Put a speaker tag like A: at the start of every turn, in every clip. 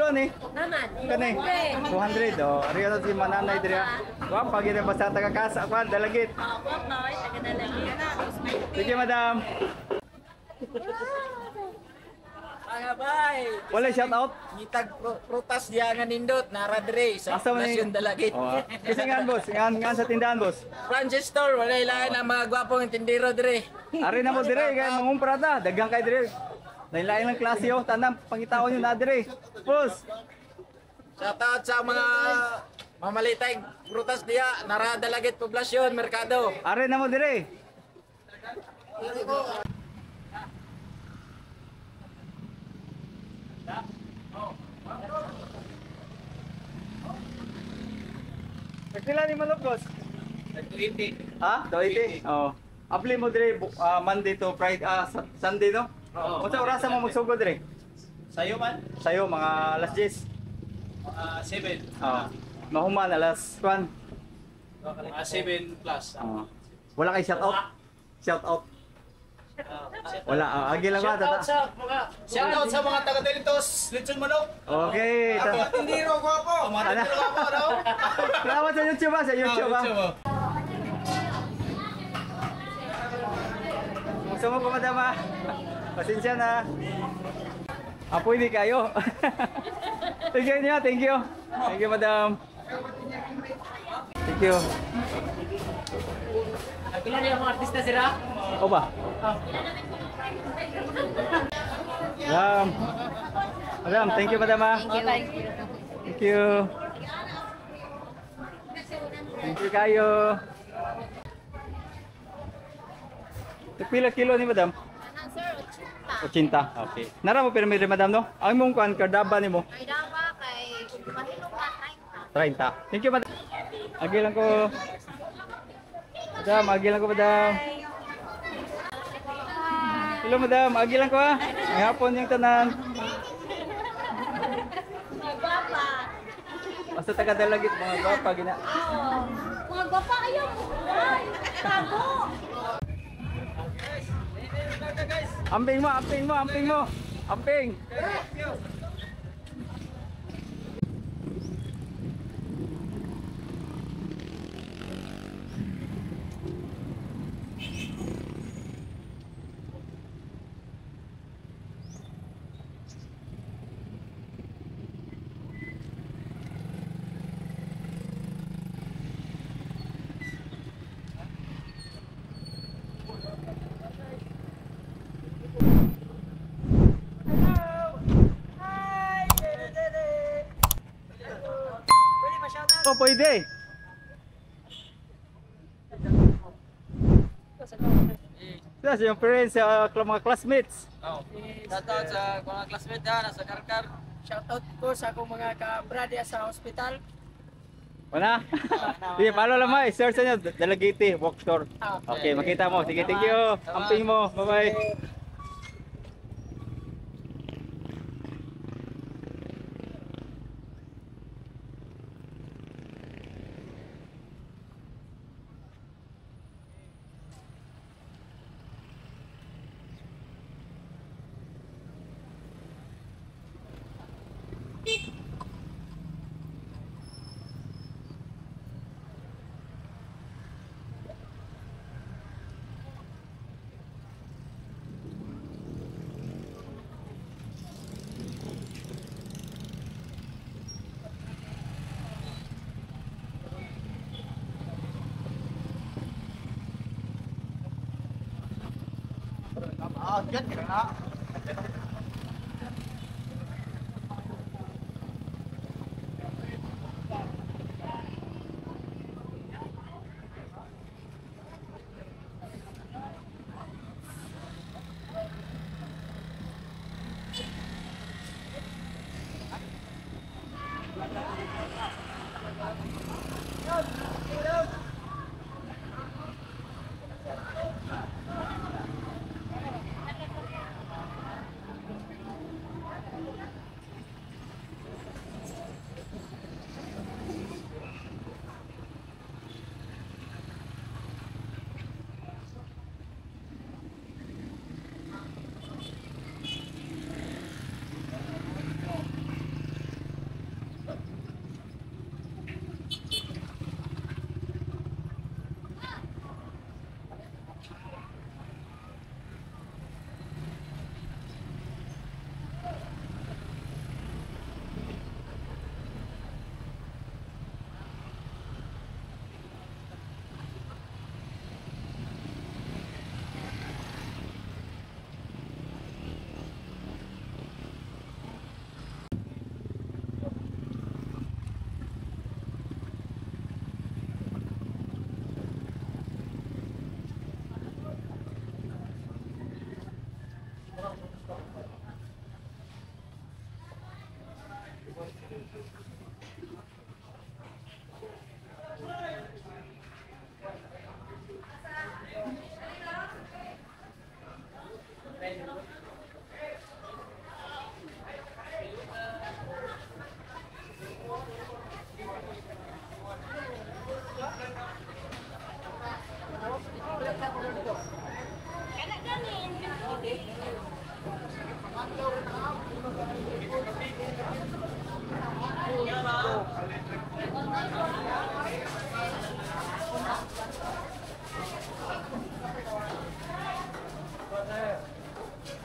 A: kilo ni?
B: Naman.
A: Kani? 200. Oh, ari na si Mananay diri. Wa pag ina basta taga kasa kwan Dalagit.
B: Oh, guwapa, oy, taga Dalagit.
A: Sige, madam.
C: Mga bay.
A: Wala shout out.
C: Ngitag prutas diya nga nindot nara dire sa
A: Asa man ni-
C: Poblasyon Dalagit.
A: Oh, ah. Kasi ngan boss, ngan ngan sa tindahan, boss.
C: Francis Store, wala ilain ang mga gwapong tindero dire.
A: Ari na mo dire kay mangumpra ta, daghan kay dire. Lain-lain lang klase oh, tanang pangitaon nyo na dire. Boss,
C: Shout out sa mga mamalitay prutas diya nara Dalagit Poblasyon Merkado.
A: Ari na mo dire. Pila ni manok, boss?
C: 280.
A: Ha? 280? Oo. Apply mo dire Monday to Friday, Sunday, no?
C: Oo.
A: Unsa orasa mo magsugod dire?
D: Sayo man?
A: Sayo mga alas 10.
D: Mga 7.
A: Oo. Mahuman alas 1.
D: Mga 7 plus.
A: Oo. Wala kay shout out? Shout out. Wala, agi lang ba?
D: Shout out sa mga shout out sa mga taga Delitos, Litson Manok.
A: Okay.
D: Ako tindero gwapo. Mga tindero gwapo no.
A: Salamat sa YouTube ba? Sa YouTube ba?
D: YouTube, ah.
A: Gusto mo ko, madam, ah? Pasensya na. Ah, pwede kayo. Thank you niya, thank you. Thank you, madam. Thank you.
C: Pila niya mga artista sira?
A: O ba? Madam. Madam, thank you, madam, ah.
B: Thank you.
A: Thank you. Thank you kayo. Pila kilo ni madam?
B: Ana, sir, 80.
A: 80. Okay. Nara mo pirmi rin, madam, no? Ang mong kuan kardaba nimo
B: Kay dawa kay kung mahilom ka 30.
A: 30. Thank you, madam. Agi lang ko. Madam, agi lang ko, madam. Hello, madam. Agi lang ko ah. May hapon yung tanan.
B: Mga gwapa.
A: Basta taga Dalagit mga gwapa gina.
B: Oo. Mga gwapa ayaw mo. Ay, tago.
A: Amping mo, amping mo, amping mo. Amping. Oh, pwede. Sa yung parents, sa mga classmates.
C: Oh. Shout out sa mga classmate ha, nasa Karkar.
E: Shoutout ko sa akong mga kabrad sa hospital.
A: Wala? Sige, follow lang mo. I-search nyo. Dalagiti, walk store.
E: Okay.
A: Okay, makita mo. Sige, thank you. Amping mo. Bye-bye.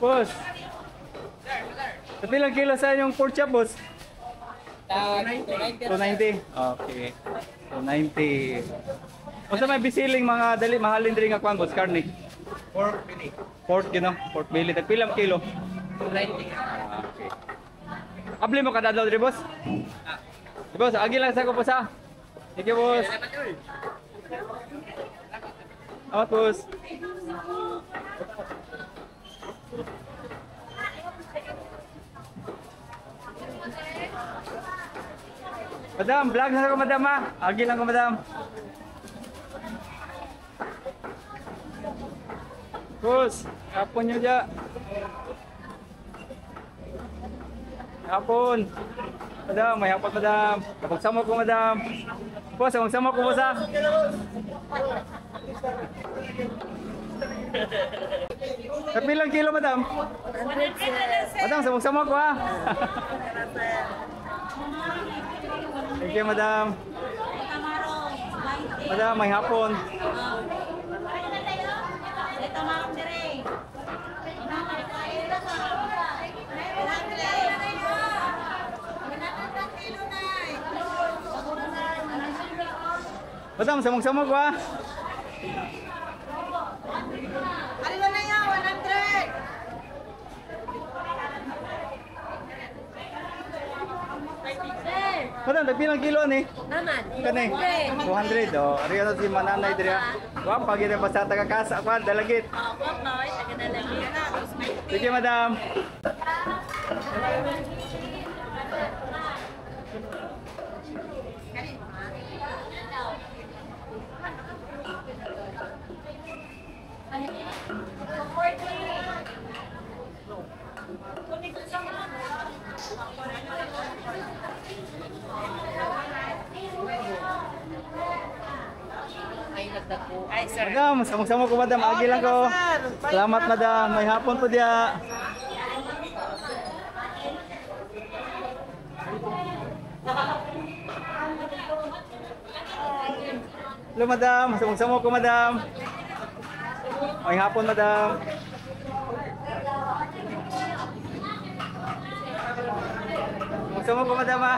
A: Boss. Pilang kilo sa inyong pork chop, boss?
E: 290.
A: 290. Okay. 290. Unsa may bisiling mga dali mahalin diri nga kuan, boss, karne?
D: Pork belly.
A: Pork gino, pork belly. Tag pilang kilo?
E: 290.
A: Ah, okay. Abli mo kada adlaw diri, boss? Di, boss, agi lang sa ko po sa. Thank you, boss. Salamat, boss. Madam, vlog na ko, madam ha. Agi lang ko, madam. Boss, hapon nyo dya. Hapon. Madam, may hapon, madam. Kapagsama ko, madam. Boss, magsama ko, boss ha. Kapilang kilo, madam? Madam, samagsama ko ha. Thank you, madam. Madam, may hapon. Madam, samagsama ko ha.
B: Ano na yan? 100!
A: Madam, tagpilang kilo ni?
B: Naman.
A: Kani? 200. Oh, ari na si Mananay diri. Wa pag ina basta taga kasa kwan dalagit.
B: Opo, koy. Taga-dalagit.
A: Sige, madam.
E: Ay, sir.
A: Madam, samog-samo ko, madam. Agi lang ko. Salamat, madam. May hapon po diya. Hello, madam. Samog-samo ko, madam. May hapon, madam. Samog-samo ko, madam, ha.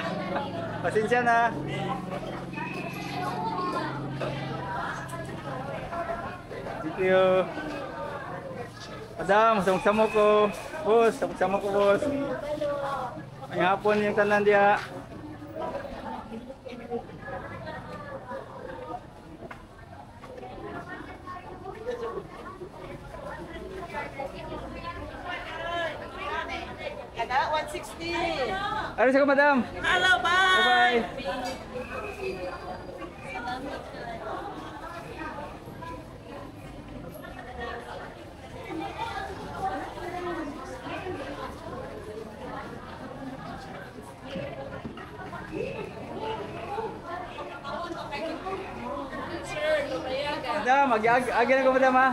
A: Pasensya na. Thank you. Madam, samog-samo ko. Boss, samog-samo ko, boss. May hapon yung tanan diya.
E: Kada 160.
A: Ano sa ko, madam?
E: Hello, bye.
A: Bye-bye. Madam, agi na ko, madam, ha?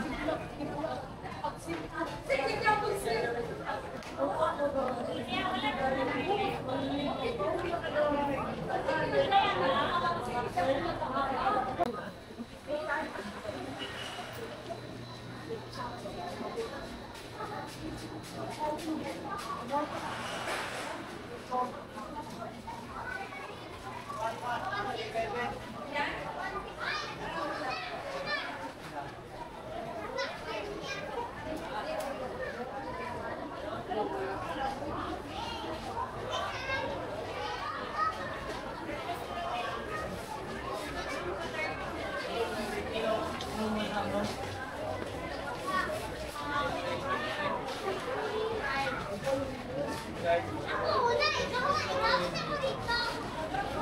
B: Ako una, ikaw na, ikaw na ko dito. Ako.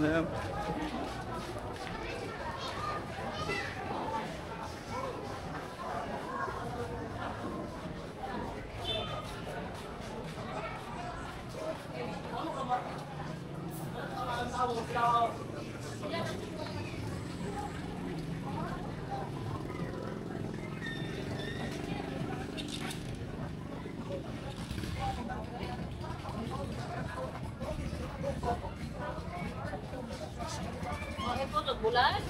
A: Madam.
B: Bulan?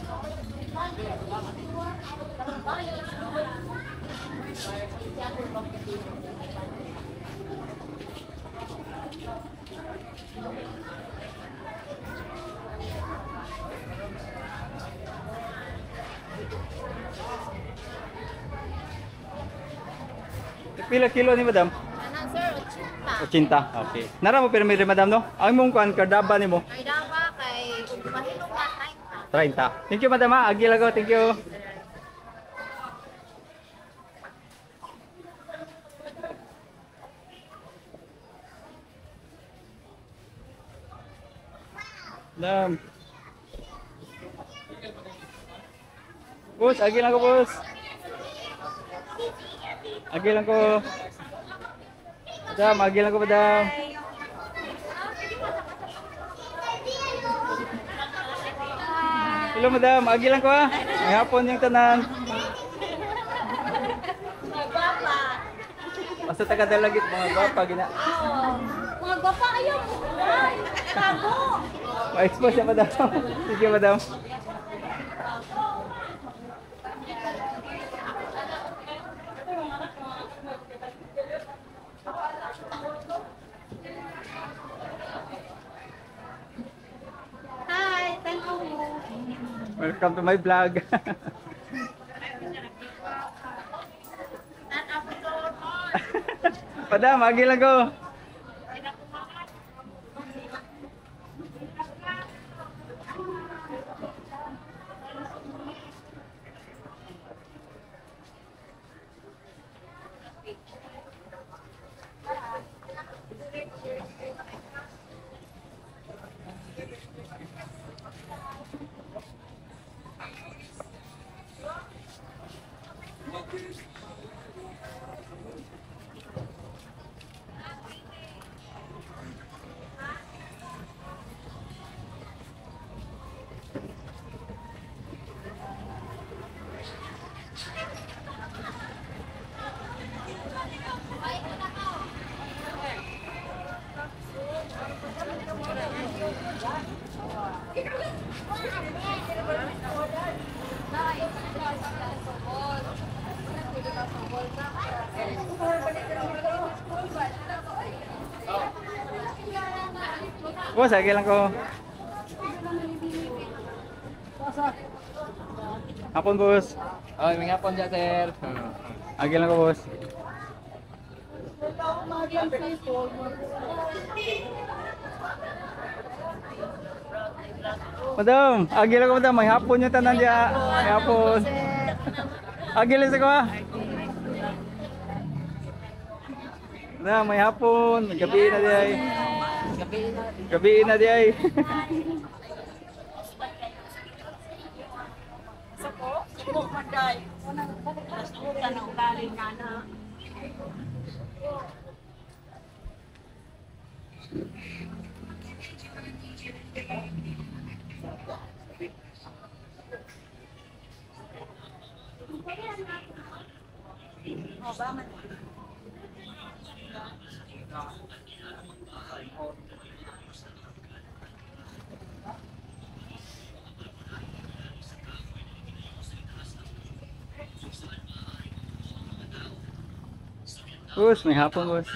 A: Pila kilo ni madam?
B: Ana sir, 80.
A: 80. Okay. Nara mo pirmi rin madam no? Ang imong kuan kardaba nimo?
B: Kay dawa kay kung mahilom ka 30.
A: 30. Thank you madam ha. Agi lang ko. Thank you. Madam. Boss, agi lang ko boss. Agi lang ko. Madam, agi lang ko madam. Hello madam, agi lang ko ha. May hapon yung tanan.
B: Mga gwapa.
A: Basta taga dalagit mga gwapa gina.
B: Oo. Mga gwapa ayaw mo. Ay, tago.
A: Ma-expose siya madam. Sige madam.
B: Hi, thank you.
A: Welcome to my vlog. Madam, agi lang ko. Boss, agi lang ko. Hapon boss.
C: Oy, may hapon dyan, sir.
A: Agi lang ko boss. Madam, agi lang ko madam, may hapon yung tanan diya. May hapon. Agi lang sa ko ah. Madam, may hapon, may gabi na diay. Gabi na diay. Boss, may hapon boss.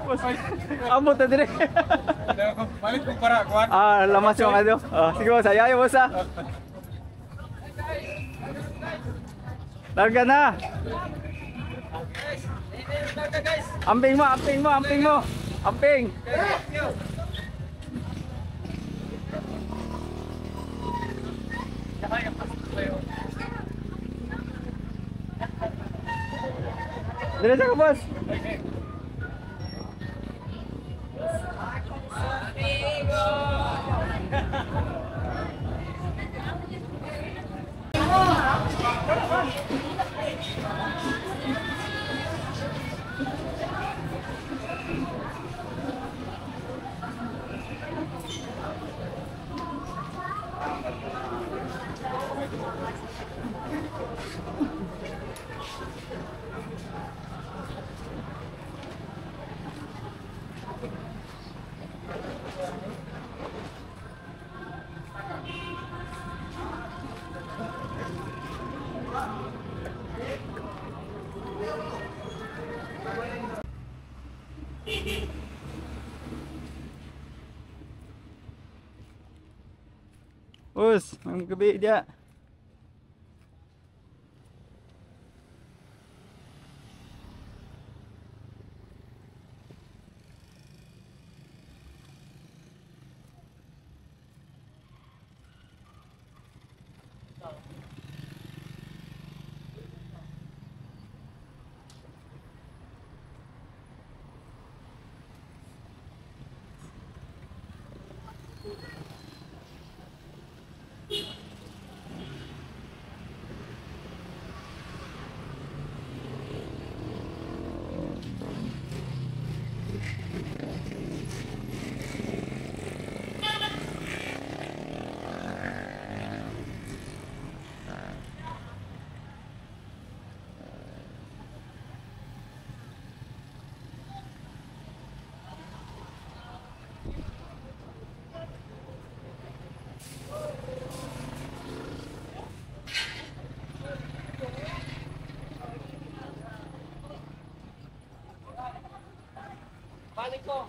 A: Boss, amot na dire.
D: Balik ko para kuan.
A: Ah, lamas yung ano. Ah, sige boss, ayaw boss ah. Larga na. Amping mo, amping mo, amping mo. Amping. Diretso ka, boss. Us, ang gabi dia.
E: Balik ko.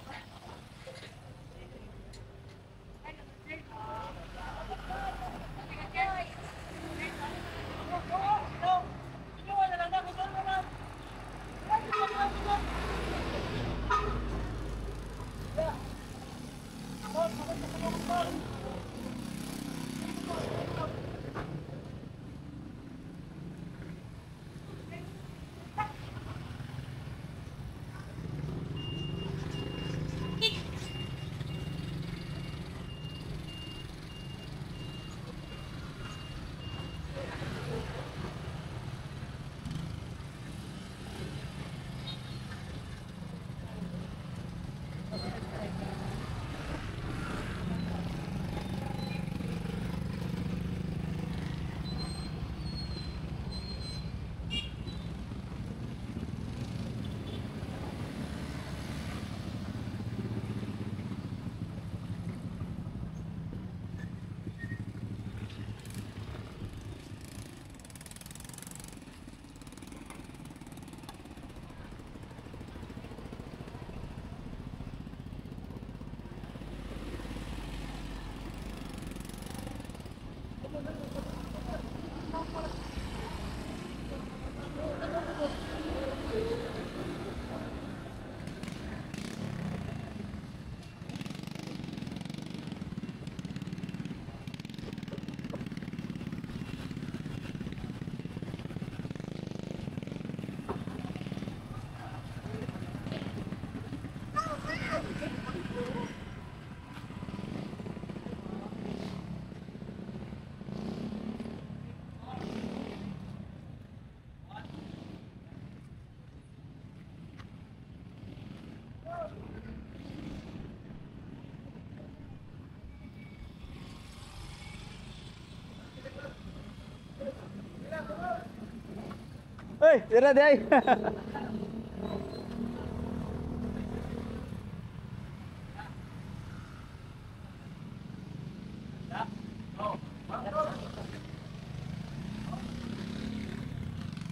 A: Hey, dira di ay.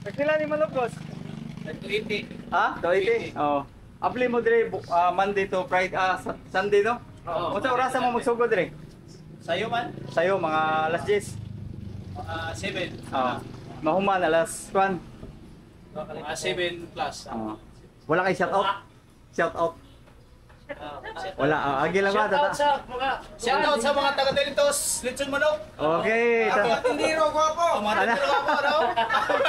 A: Pagkila ni manok, boss?
D: 280.
A: Ha? 280? Oo. Apply mo dire Monday to Friday, Sunday, no?
D: Oo.
A: Unsa orasa mo magsugod dire?
D: Sayo man?
A: Sayo mga alas 10.
D: Mga 7.
A: Oo. Mahuman alas 1.
D: Mga 7 plus.
A: Oo. Wala kay shout out? Shout out. Wala, agi lang ba?
D: Shout out sa mga Shout out sa mga taga Deltos, Litson Manok.
A: Okay.
D: Mga tindero gwapo. Mga tindero gwapo, no?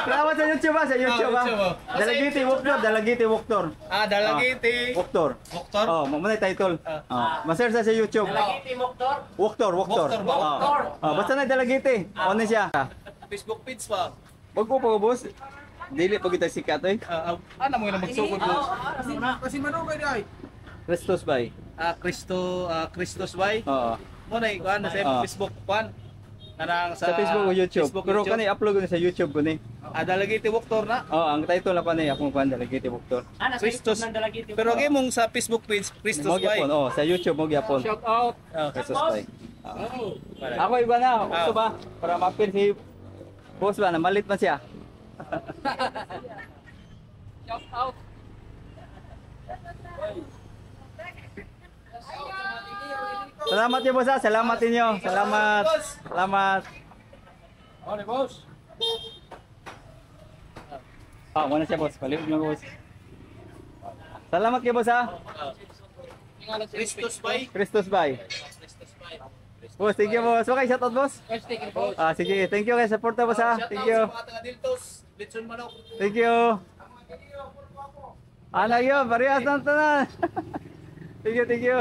A: Salamat sa YouTube ba? Sa YouTube ba?
D: YouTube, oh.
A: Dalagiti Woktor, Dalagiti Woktor.
D: Ah, Dalagiti.
A: Woktor.
D: Woktor?
A: Oh, mo na title. Oh, ma-search sa YouTube.
E: Dalagiti Moktor.
A: Woktor, Woktor.
D: Woktor ba?
A: Oh. Oh, basta na Dalagiti. On na siya.
D: Facebook page pa.
A: Wag ko pa boss. Dili pa kita sikat oy.
D: Ano mo na magsugod boss?
F: Kasi manugay di ay.
A: Christos bay.
D: Ah, Kristo, Christos bay.
A: Oo.
D: Mo na ikuan sa Facebook kuan. Kanang
A: Sa Facebook o YouTube.
D: Facebook,
A: Pero
D: YouTube.
A: kani upload ko ni sa YouTube ko ni.
D: Ah, Dalagiti Woktor na.
A: Oh, ang title na pa ni akong kuan Dalagiti Woktor.
E: Ah, nasa
D: Christos.
E: YouTube ng Dalagiti.
D: Pero ang imong sa Facebook page Christos
A: Mo
D: bay.
A: gyapon. Oh, sa YouTube mo gyapon.
F: Shout out.
A: Christos bay. Ako iba na, gusto ba? Para ma-feel si boss ba na malit man siya.
F: Shout out.
A: Salamat niyo boss ha. Salamat ninyo. Salamat. Salamat.
F: Ole boss.
A: Ah, muna siya boss. Palihog na boss. Salamat kay boss ha.
D: Christos bay.
A: Christos bay. Boss, thank you boss. Okay, shout out boss. Ah, sige, thank you kay suporta boss ha.
D: Shout
A: Thank
D: out
A: you.
D: sa mga taga Deltos, Litson Manok.
A: Thank you. Ano yun, parehas na tanan. Thank you, thank you.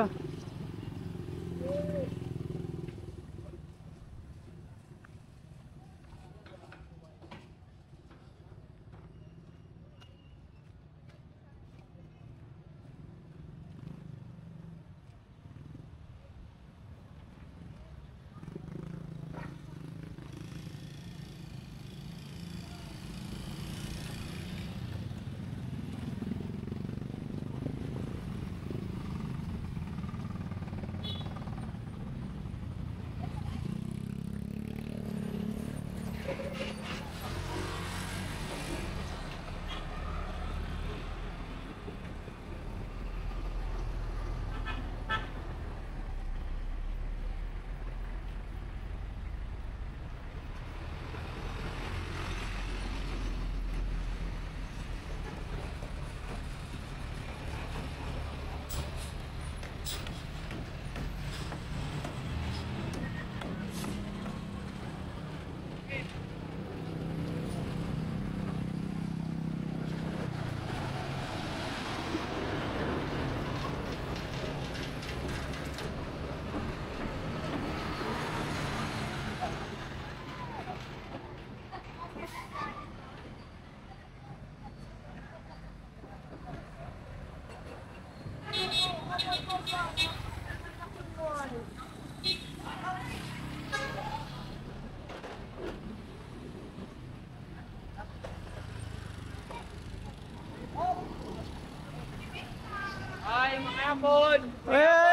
E: Ay, mga hapon.
A: Hey!